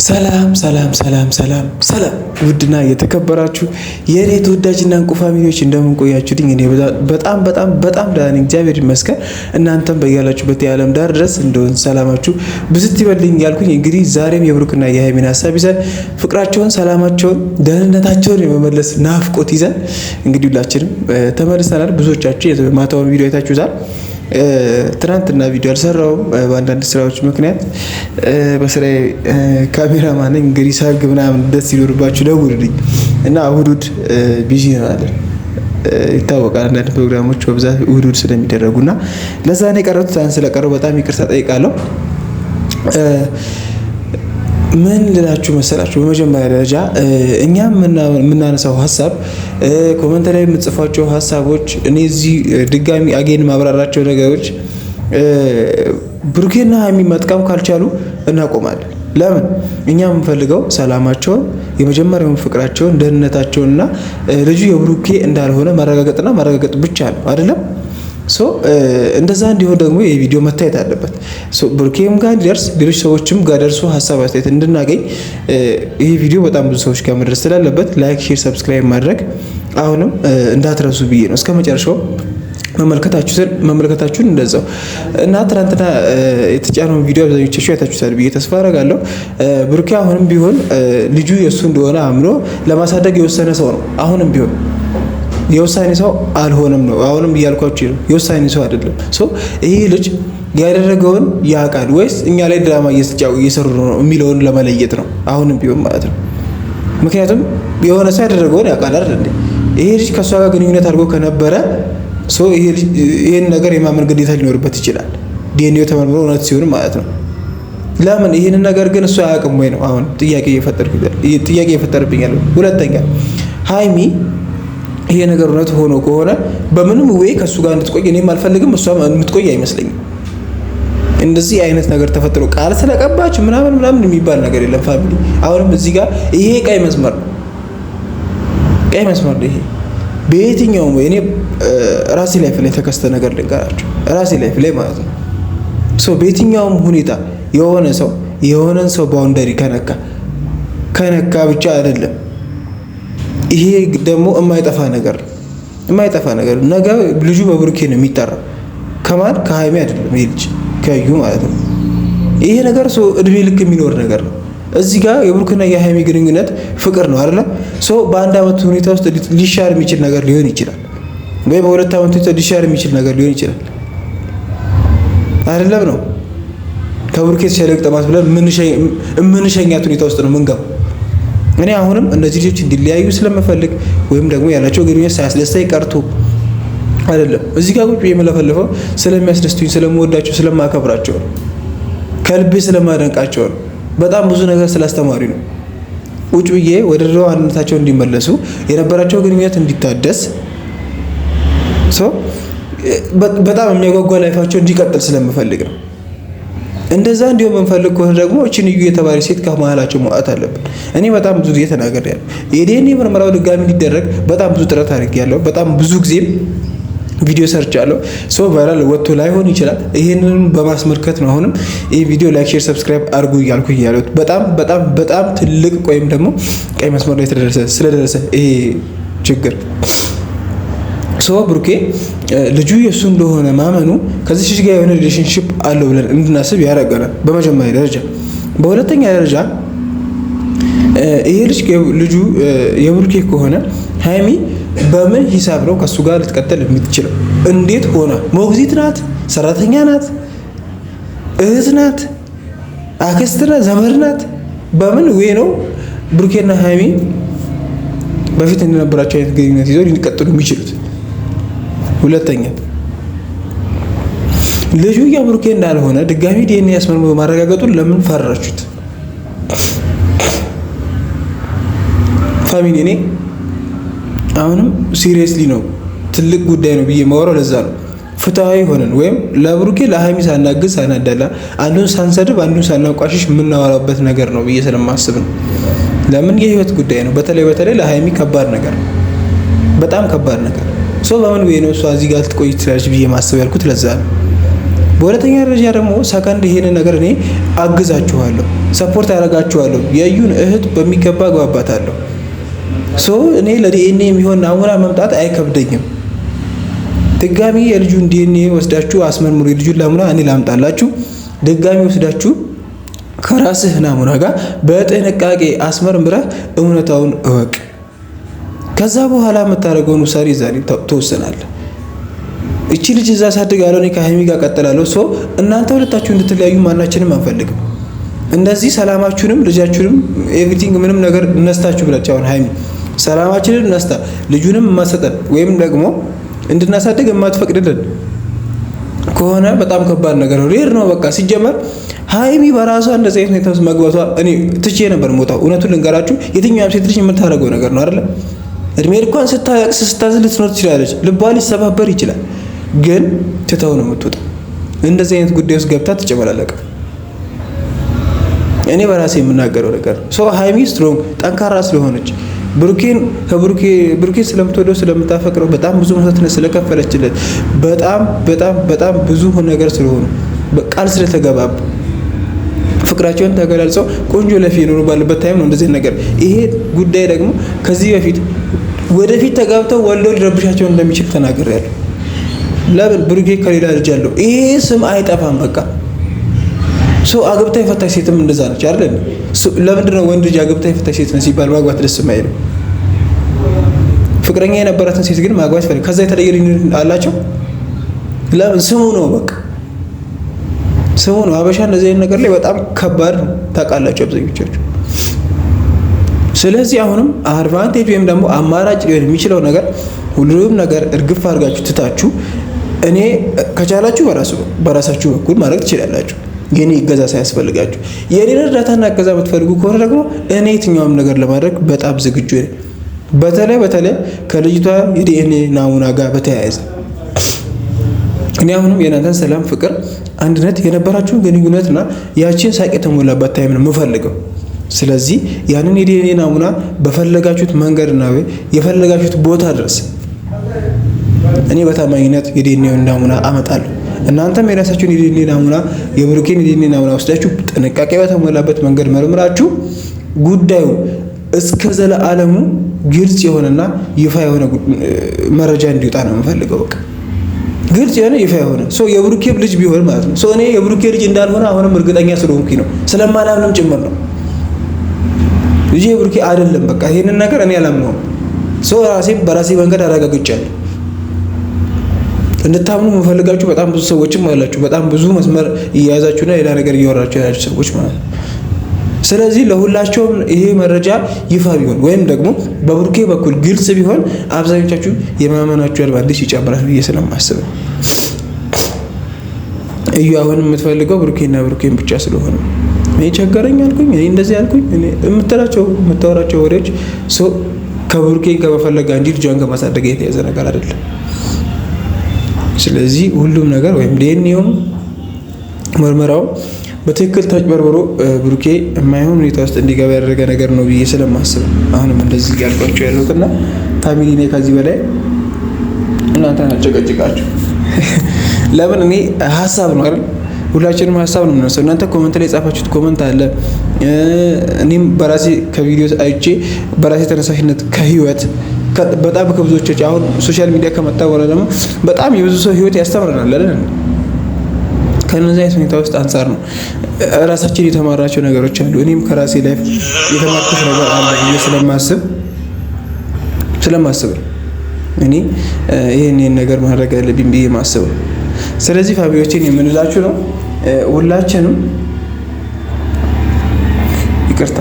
ሰላም ሰላም ሰላም ሰላም ሰላም ውድና የተከበራችሁ የእኔ ተወዳጅና እንቁ family ዎች እንደምን ቆያችሁልኝ? እኔ በጣም በጣም በጣም ደህና ነኝ፣ እግዚአብሔር ይመስገን። እናንተም በያላችሁበት የዓለም ዳር ድረስ እንደሆን ሰላማችሁ ብዝት ይበልኝ ያልኩኝ እንግዲህ ዛሬም የብሩክና የሃይሚን ሀሳብ ይዘን ፍቅራቸውን፣ ሰላማቸውን፣ ደህንነታቸውን የመመለስ ናፍቆት ይዘን እንግዲህ ሁላችንም ተመልሰናል። ብዙዎቻችሁ የማታውን ቪዲዮ አይታችሁታል። ትናንትና ቪዲዮ አልሰራውም በአንዳንድ ስራዎች ምክንያት። በስራዬ ካሜራማን ነኝ። እንግዲህ ሰርግ ምናምን ደስ ይኖርባችሁ ደውሉልኝ እና እሑድ እሑድ busy እንሆናለን ይታወቃል። አንዳንድ ፕሮግራሞች በብዛት እሑድ እሑድ ስለሚደረጉ እና ለዛ ነው የቀረሁት። ትናንት ስለቀረሁ በጣም ይቅርታ ጠይቃለሁ። ምን ልላችሁ መሰላችሁ? በመጀመሪያ ደረጃ እኛ የምናነሳው ሀሳብ comment ላይ የምጽፏቸው ሀሳቦች እኔ እዚህ ድጋሚ again ማብራራቸው ነገሮች ብሩኬና ሀይሚ መጥቀም ካልቻሉ እናቆማለን። ለምን እኛ የምንፈልገው ሰላማቸውን፣ የመጀመሪያውን ፍቅራቸውን፣ ደህንነታቸውንና ልጁ የብሩኬ እንዳልሆነ ማረጋገጥና ማረጋገጥ ብቻ ነው አይደለም? So እንደዛ እንዲሆን ደግሞ የቪዲዮ መታየት አለበት። ብሩኬም ጋር እንዲደርስ ሌሎች ሰዎችም ጋር ደርሶ ሀሳብ አስተያየት እንድናገኝ ይህ ቪዲዮ በጣም ብዙ ሰዎች ጋር መድረስ ስላለበት like፣ share፣ subscribe ማድረግ አሁንም እንዳትረሱ ብዬ ነው እስከ መጨረሻው መመልከታችሁን እንደዛው እና ትናንትና የተጫነውን ቪዲዮ አብዛኞቻችሁ አይታችሁታል ብዬ ተስፋ አደርጋለሁ። ብሩኬ አሁንም ቢሆን ልጁ የእሱ እንደሆነ አምኖ ለማሳደግ የወሰነ ሰው ነው። አሁንም ቢሆን የውሳኔ ሰው አልሆነም ነው። አሁንም እያልኳችሁ ነው፣ የውሳኔ ሰው አይደለም። So ይሄ ልጅ ያደረገውን ያውቃል ወይስ እኛ ላይ ድራማ እየሰሩ ነው የሚለውን ለመለየት ነው፣ አሁንም ቢሆን ማለት ነው። ምክንያቱም የሆነ ሰው ያደረገውን ያውቃል አይደል እንዴ? ይሄ ልጅ ከእሷ ጋር ግንኙነት አድርጎ ከነበረ ይሄን ነገር የማመን ግዴታ ሊኖርበት ይችላል። ዲኤንኤው ተመርምሮ እውነት ሲሆን ማለት ነው። ለምን ይህንን ነገር ግን እሱ አያውቅም ወይ ነው አሁን ጥያቄ እየፈጠርብኛል። ሁለተኛ ሀይሚ ይሄ ነገር እውነት ሆኖ ከሆነ በምንም ወይ ከእሱ ጋር እንድትቆይ እኔም አልፈልግም፣ እሷም የምትቆይ አይመስለኝም። እንደዚህ አይነት ነገር ተፈጥሮ ቃል ስለቀባች ምናምን ምናምን የሚባል ነገር የለም። Family አሁንም እዚህ ጋር ይሄ ቀይ መስመር ነው፣ ቀይ መስመር ነው ይሄ በየትኛውም ወይ እኔ ራሴ life ላይ የተከሰተ ነገር ልንገራችሁ፣ ራሴ life ላይ ማለት ነው። So በየትኛውም ሁኔታ የሆነ ሰው የሆነን ሰው boundary ከነካ ከነካ ብቻ አይደለም ይሄ ደግሞ የማይጠፋ ነገር የማይጠፋ ነገር ነገ ልጁ በብሩኬ ነው የሚጠራው። ከማን ከሀይሚ አይደለም፣ ይሄ ልጅ ከዩ ማለት ነው። ይሄ ነገር ሰው እድሜ ልክ የሚኖር ነገር ነው። እዚህ ጋር የብሩክና የሀይሚ ግንኙነት ፍቅር ነው አይደለ? So በአንድ አመት ሁኔታ ውስጥ ሊሻር የሚችል ነገር ሊሆን ይችላል፣ ወይ በሁለት አመት ሁኔታ ሊሻር የሚችል ነገር ሊሆን ይችላል። አይደለም ነው ከብሩኬ የተሻለ ግጠማት ብለን የምንሸኛት ሁኔታ ውስጥ ነው ምንገባው። እኔ አሁንም እነዚህ ልጆች እንዲለያዩ ስለምፈልግ ወይም ደግሞ ያላቸው ግንኙነት ሳያስደስተኝ ቀርቶ አይደለም። እዚህ ጋር ቁጭ የምለፈልፈው ስለሚያስደስቱኝ፣ ስለምወዳቸው፣ ስለማከብራቸው ነው። ከልቤ ስለማደንቃቸው ነው። በጣም ብዙ ነገር ስላስተማሪ ነው። ቁጭ ብዬ ወደ ድሮ አንድነታቸው እንዲመለሱ የነበራቸው ግንኙነት እንዲታደስ በጣም የሚያጓጓ ላይፋቸው እንዲቀጥል ስለምፈልግ ነው። እንደዛ እንዲሆን የምንፈልግ ከሆነ ደግሞ እችን እዩ የተባለ ሴት ከመሀላቸው መውጣት አለብን። እኔ በጣም ብዙ ጊዜ ተናግሬያለሁ። የዲኤንኤ ምርመራው ድጋሚ እንዲደረግ በጣም ብዙ ጥረት አድርጌያለሁ። በጣም ብዙ ጊዜ ቪዲዮ ሰርቻለሁ። So viral ወጥቶ ላይሆን ይችላል። ይሄንን በማስመልከት ነው አሁንም ይህ ቪዲዮ like፣ share፣ subscribe አድርጉ እያልኩ ያለሁት። በጣም በጣም በጣም ትልቅ ወይም ደግሞ ቀይ መስመር ላይ ስለደረሰ ይሄ ችግር so ብሩኬ ልጁ የእሱ እንደሆነ ማመኑ ከዚህ ልጅ ጋር የሆነ relationship አለው ብለን እንድናስብ ያደርገናል። በመጀመሪያ ደረጃ። በሁለተኛ ደረጃ ይሄ ልጅ ልጁ የብሩኬ ከሆነ ሀይሚ በምን ሂሳብ ነው ከእሱ ጋር ልትቀጥል የምትችለው? እንዴት ሆነ? ሞግዚት ናት፣ ሰራተኛ ናት፣ እህት ናት፣ አክስት ናት፣ ዘመድ ናት። በምን ወይ ነው ብሩኬና ሀይሚ በፊት እንደነበራቸው አይነት ግንኙነት ይዘው ሊቀጥሉ የሚችሉት? ሁለተኛ ልጁ የብሩኬ እንዳልሆነ ድጋሚ ዲኤንኤ አስመርምሮ ማረጋገጡን ለምን ፈራችሁት? Family እኔ አሁንም seriously ነው ትልቅ ጉዳይ ነው ብዬ ማወራው ለዛ ነው። ፍትሃዊ ሆነን ወይም ለብሩኬ ለሀይሚ ሳናግዝ ሳናደላ አንዱን ሳንሰድብ አንዱን ሳናቋሽሽ የምናወራበት ነገር ነው ብዬ ስለማስብ ነው። ለምን የህይወት ጉዳይ ነው። በተለይ በተለይ ለሀይሚ ከባድ ነገር ነው፣ በጣም ከባድ ነገር። So በምን ወይ ነው እሷ እዚህ ጋር ልትቆይ ትችላለች ብዬ ማሰብ ያልኩት ለዛ ነው። በሁለተኛ ደረጃ ደግሞ ሰከንድ ይሄንን ነገር እኔ አግዛችኋለሁ፣ support ያደርጋችኋለሁ። የእዩን እህት በሚገባ አግባባታለሁ። So እኔ ለዲኤንኤ የሚሆን ናሙና መምጣት አይከብደኝም። ድጋሚ የልጁን ዲኤንኤ ወስዳችሁ አስመርምሩ። የልጁን ናሙና እኔ ላምጣላችሁ። ድጋሚ ወስዳችሁ ከራስህ ናሙና ጋር በጥንቃቄ አስመርምረህ እውነታውን እወቅ። ከዛ በኋላ የምታደርገውን ውሳኔ ዛሬ ትወስናለህ። እቺ ልጅ እዛ አሳድጋለሁ፣ እኔ ከሀይሚ ጋር ቀጥላለሁ። So እናንተ ሁለታችሁ እንድትለያዩ ማናችንም አንፈልግም። እንደዚህ ሰላማችሁንም ልጃችሁንም everything ምንም ነገር ነስታችሁ ብላችሁ አሁን ሀይሚ ሰላማችንን ነስታ ልጁንም ማሰጠን ወይም ደግሞ እንድናሳድግ የማትፈቅድልን ከሆነ በጣም ከባድ ነገር ነው። Rare ነው በቃ። ሲጀመር ሀይሚ በራሷ እንደዚህ አይነት ሁኔታ ውስጥ መግባቷ እኔ ትቼ ነበር ሞታው። እውነቱን ልንገራችሁ የትኛውም ሴት ልጅ የምታደርገው ነገር ነው አይደለ? እድሜ ልኳን ስታለቅስ ስታዝን ልትኖር ትችላለች። ልቧ ሊሰባበር ይችላል። ግን ትተው ነው የምትወጣው። እንደዚህ አይነት ጉዳይ ውስጥ ገብታ ትጨመላለቅ። እኔ በራሴ የምናገረው ነገር so ሀይሚ strong ጠንካራ ስለሆነች ብሩኬን ከብሩኬ ብሩኬን ስለምትወደው ስለምታፈቅረው በጣም ብዙ መስዋዕትነት ስለከፈለችለት በጣም በጣም በጣም ብዙ ነገር ስለሆኑ ቃል ስለተገባቡ ፍቅራቸውን ተገላልጸው ቆንጆ life የኖሩ ባለበት time ነው እንደዚህ ነገር። ይሄ ጉዳይ ደግሞ ከዚህ በፊት ወደፊት ተጋብተው ወልደው ሊረብሻቸው እንደሚችል ተናግሬያለሁ። ለምን ብሩኬ ከሌላ ልጅ አለው። ይሄ ስም አይጠፋም። በቃ ሰው አግብታ የፈታች ሴትም እንደዛ ነች አይደል? ለምንድን ነው ወንድ ልጅ አግብታ የፈታች ሴት ነው ሲባል ማግባት ደስ የማይለው? ፍቅረኛ የነበራትን ሴት ግን ማግባት ይፈልግ። ከዛ የተለየ ልዩነት አላቸው? ለምን? ስሙ ነው፣ በቃ ስሙ ነው። ሀበሻ እንደዚህ አይነት ነገር ላይ በጣም ከባድ ነው፣ ታውቃላችሁ አብዛኞቻችሁ። ስለዚህ አሁንም advantage ወይም ደግሞ አማራጭ ሊሆን የሚችለው ነገር ሁሉም ነገር እርግፍ አድርጋችሁ ትታችሁ እኔ ከቻላችሁ በራሳችሁ በኩል ማድረግ ትችላላችሁ፣ የኔ እገዛ ሳያስፈልጋችሁ። የኔን እርዳታና እገዛ የምትፈልጉ ከሆነ ደግሞ እኔ የትኛውም ነገር ለማድረግ በጣም ዝግጁ ነኝ። በተለይ በተለይ ከልጅቷ የዲኤንኤ ናሙና ጋር በተያያዘ እኔ አሁንም የእናንተን ሰላም፣ ፍቅር፣ አንድነት የነበራችሁን ግንኙነትና ያችን ሳቅ የተሞላባት time ነው የምፈልገው። ስለዚህ ያንን የዲኤንኤ ናሙና በፈለጋችሁት መንገድና የፈለጋችሁት ቦታ ድረስ እኔ በታማኝነት የዲኤንኤ ናሙና አመጣለሁ። እናንተም የራሳችሁን የዲኤንኤ ናሙና የብሩኬን የዲኤንኤ ናሙና ወስዳችሁ ጥንቃቄ በተሞላበት መንገድ መርምራችሁ ጉዳዩ እስከ ዘለዓለሙ ግልጽ የሆነና ይፋ የሆነ መረጃ እንዲወጣ ነው የምፈልገው። በቃ ግልጽ የሆነ ይፋ የሆነ ሰው የብሩኬ ልጅ ቢሆን ማለት ነው። እኔ የብሩኬ ልጅ እንዳልሆነ አሁንም እርግጠኛ ስለሆንኩኝ ነው፣ ስለማላምንም ጭምር ነው። ልጅ የብሩኬ አይደለም። በቃ ይሄንን ነገር እኔ አላምነውም። ሰው ራሴም በራሴ መንገድ አረጋግጫለሁ። እንድታምኑ የምፈልጋችሁ በጣም ብዙ ሰዎችም አላችሁ። በጣም ብዙ መስመር እየያዛችሁና ሌላ ነገር እያወራችሁ ያላችሁ ሰዎች ማለት ነው። ስለዚህ ለሁላቸውም ይሄ መረጃ ይፋ ቢሆን ወይም ደግሞ በብሩኬ በኩል ግልጽ ቢሆን አብዛኞቻችሁ የማመናችሁ advantage ይጨምራል ብዬ ስለማስብ ነው። እዩ አሁን የምትፈልገው ብሩኬና ብሩኬን ብቻ ስለሆነ እኔ ቸገረኝ አልኩኝ፣ እኔ እንደዚህ አልኩኝ የምትላቸው የምታወራቸው ወሬዎች ከብሩኬን ከመፈለግ እንጂ ልጇን ከማሳደግ የተያዘ ነገር አይደለም። ስለዚህ ሁሉም ነገር ወይም ዲኤንኤውም ምርመራው በትክክል ተጭበርብሮ ብሩኬ የማይሆን ሁኔታ ውስጥ እንዲገባ ያደረገ ነገር ነው ብዬ ስለማስብ አሁንም እንደዚህ እያልኳቸው ያለሁት እና family እኔ ከዚህ በላይ እናንተን አጨቀጭቃችሁ ለምን እኔ ሀሳብ ነው አይደል? ሁላችንም ሀሳብ ነው የምናነሳው። እናንተ comment ላይ የጻፋችሁት comment አለ። እኔም በራሴ ከቪዲዮ አይቼ በራሴ ተነሳሽነት ከህይወት በጣም ከብዙዎች አሁን social media ከመጣ በኋላ ደግሞ በጣም የብዙ ሰው ህይወት ያስተምረናል አይደል? ከነዚህ አይነት ሁኔታ ውስጥ አንጻር ነው ራሳችን የተማራቸው ነገሮች አሉ። እኔም ከራሴ life የተማርኩት ነገር አለ ብዬ ስለማስብ ነው እኔ ይህን ይህን ነገር ማድረግ አለብኝ ብዬ ማስበው። ስለዚህ family ዎችን የምንላችሁ ነው ሁላችንም ይቅርታ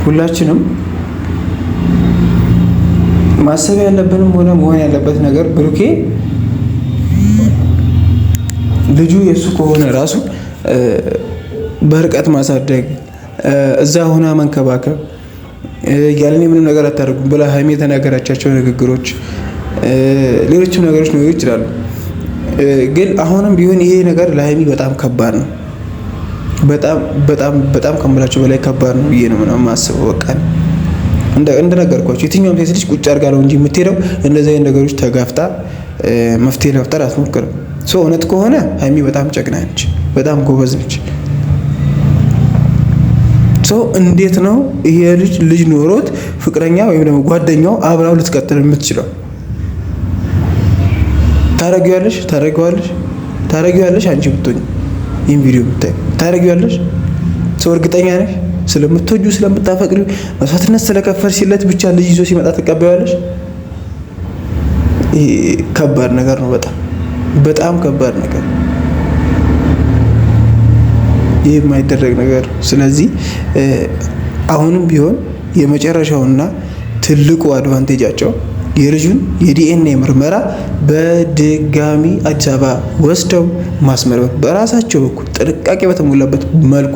ሁላችንም ማሰብ ያለብንም ሆነ መሆን ያለበት ነገር ብሩኬ ልጁ የእሱ ከሆነ ራሱ በርቀት ማሳደግ እዛ ሆና መንከባከብ ያለኔ ምንም ነገር አታደርጉም ብላ ሀይሚ የተናገራቻቸው ንግግሮች፣ ሌሎችም ነገሮች ሊኖሩ ይችላሉ። ግን አሁንም ቢሆን ይሄ ነገር ለሀይሚ በጣም ከባድ ነው። በጣም በጣም በጣም ከምላቸው በላይ ከባድ ነው ብዬ ነው ምናምን የማስበው። በቃ እንደነገርኳቸው የትኛውም ሴት ልጅ ቁጭ አድርጋ ነው እንጂ የምትሄደው እንደዚህ አይነት ነገሮች ተጋፍጣ መፍትሄ ለመፍጠር አትሞክርም። እውነት ከሆነ ሀይሚ በጣም ጨግና ነች፣ በጣም ጎበዝ ነች። ሰው እንዴት ነው ይሄ ልጅ ልጅ ኖሮት ፍቅረኛ ወይም ደግሞ ጓደኛው አብራው ልትቀጥል የምትችለው? ታረጊዋለሽ? ታረጊዋለሽ? ታረጊዋለሽ? አንቺ ብትሆኝ ይህን ቪዲዮ ብታይ ታረጊዋለሽ? ሰው እርግጠኛ ነሽ? ስለምትወጁ ስለምታፈቅሪው መስዋዕትነት ስለከፈልሽለት ብቻ ልጅ ይዞ ሲመጣ ትቀበያለሽ? ይሄ ከባድ ነገር ነው። በጣም በጣም ከባድ ነገር፣ ይህ የማይደረግ ነገር። ስለዚህ አሁንም ቢሆን የመጨረሻውና ትልቁ advantage ኣቸው የልጁን የዲኤንኤ ምርመራ በድጋሚ አዲስ አበባ ወስደው ማስመርመር በራሳቸው በኩል ጥንቃቄ በተሞላበት መልኩ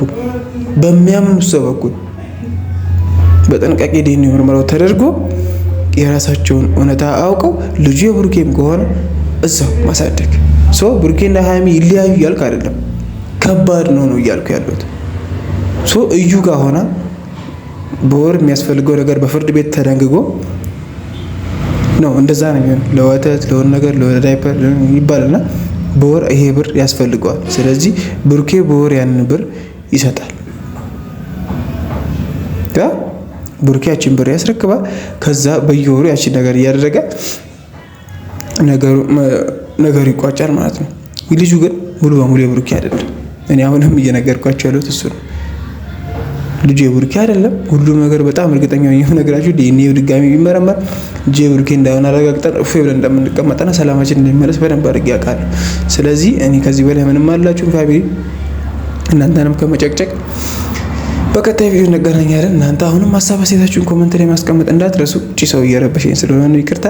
በሚያምኑት ሰው በኩል በጥንቃቄ ዲኤንኤ ምርመራው ተደርጎ የራሳቸውን እውነታ አውቀው ልጁ የብሩኬም ከሆነ እዛው ማሳደግ። So ብሩኬና ሀይሚ ይለያዩ እያልኩ አይደለም፣ ከባድ ነው ነው እያልኩ ያለሁት። So እዩ ጋር ሆና በወር የሚያስፈልገው ነገር በፍርድ ቤት ተደንግጎ ነው፣ እንደዛ ነው የሚሆነው። ለወተት፣ ለሆነ ነገር፣ ለዳይፐር ይባልና በወር ይሄ ብር ያስፈልገዋል። ስለዚህ ብሩኬ በወር ያንን ብር ይሰጣል። ብሩኬ ያችን ብር ያስረክባል። ከዛ በየወሩ ያችን ነገር እያደረገ ነገሩ ይቋጫል ማለት ነው። ልጁ ግን ሙሉ በሙሉ የብሩኬ አይደለም። እኔ አሁንም እየነገርኳቸው ያለሁት እሱ ነው። ልጁ የብሩኬ አይደለም። ሁሉም ነገር በጣም እርግጠኛ ሆኜ የምነግራችሁ ዲኤንኤ ድጋሚ ቢመረመር ልጁ የብሩኬ እንዳይሆን አረጋግጠን እፎይ ብለን እንደምንቀመጥና ሰላማችን እንደሚመለስ በደንብ አድርጌ አውቃለሁ። ስለዚህ እኔ ከዚህ በላይ ምንም አላችሁም family፣ እናንተንም ከመጨቅጨቅ በቀጣይ ቪዲዮ እንገናኛለን። እናንተ አሁንም ሀሳብ አስተያየታችሁን comment ላይ ማስቀመጥ እንዳትረሱ። ውጪ ሰው እየረበሸኝ ስለሆነ ነው፣ ይቅርታ።